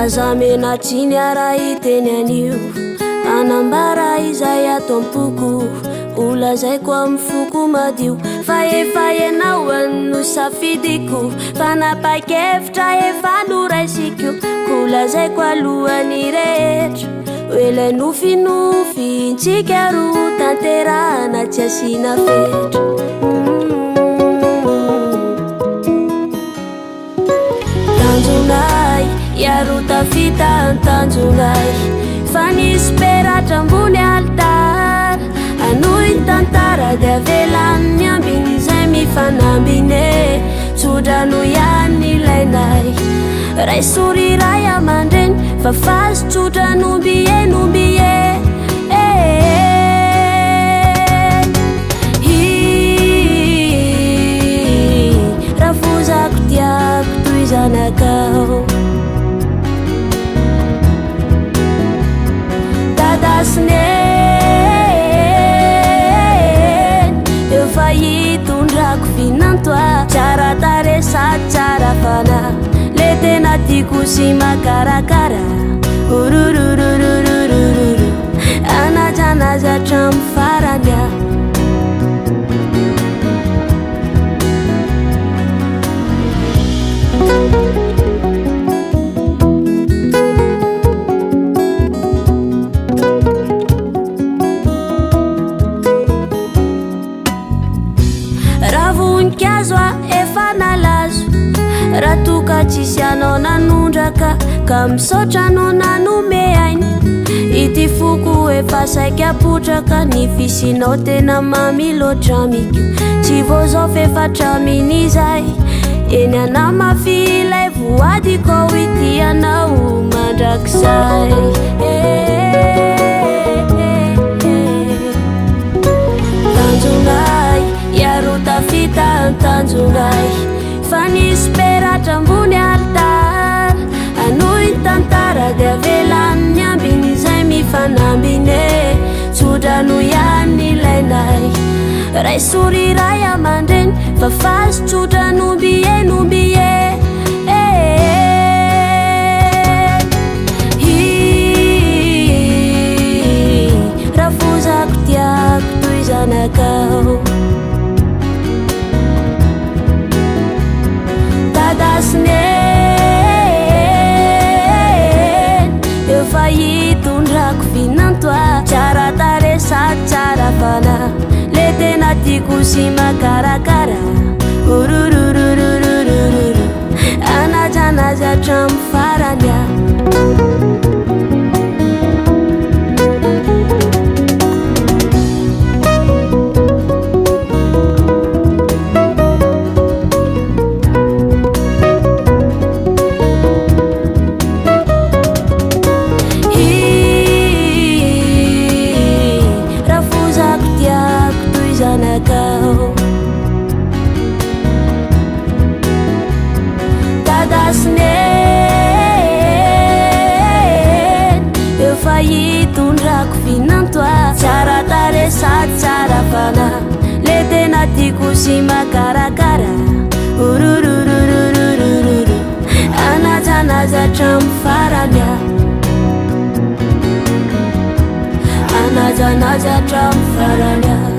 Aza menatsiny ara hiteny anio, hanambara izay ato am-poko, ho lazaiko amin'ny foko madio fa efa ianao no safidiko, fanapa-kevitra efa noraisiko, ko lazaiko alohan'ny rehetra hoe ilay nofinofintsika roa tanterahana tsy asiana fetra. Tanjonay, hiaro tafita ny tanjonay. Fa nisy peratra ambony alitara, hanohy ny tantara dia avelan'ny ambiny izay mifanambiny e. Tsodrano ihany ilainay, raiso ry ray aman-dreny fa fazy tsotra nomby e nomby e. Rafozako tiako toy zanakao. Dada sy Neny, efa hitondrako vinanto aho. Tsara tarehy sady tsara fanahy, le tena tiako sy makarakara. Orororororororo. Hanajana azy hatramin'ny farany aho. Raha voninkazo aho efa nalazo, raha toa ka tsisy anao nanondraka, ka misaotra anao nanome aina. Ity foko efa saika potraka, ny fisianao tena mamy loatra amiko. Tsy vao zao f'efa hatramin'izay, eny hanamafy ilay voadiko aho ity anao mandrakizay. Tanjonay, hiaro tafita ny tanjonay. Fa nisy peratra ambony alitara, hanohy ny tantara dia avelan'ny ambiny izay mifanambiny e. Tsodrano ihany ilainay, raiso ry ray aman-dreny fa fazy tsotra nomby e nomby e. Rafozako tiako toy zanakao. Dada sy Neny, efa hitondrako vinanto aho. Tsara tarehy sady tsara fanahy, le tena tiako sy makarakara. Orororororororo. Hanajana azy hatramin'ny farany aho. Rafozako tiako toy zanakao. Dada sy Neny, efa hitondrako vinanto aho. Tsara tarehy sady tsara fanahy, le tena tiako sy makarakara. Orororororororo, hanajana azy hatramin'ny farany aho. Hanajana azy hatramin'ny farany aho.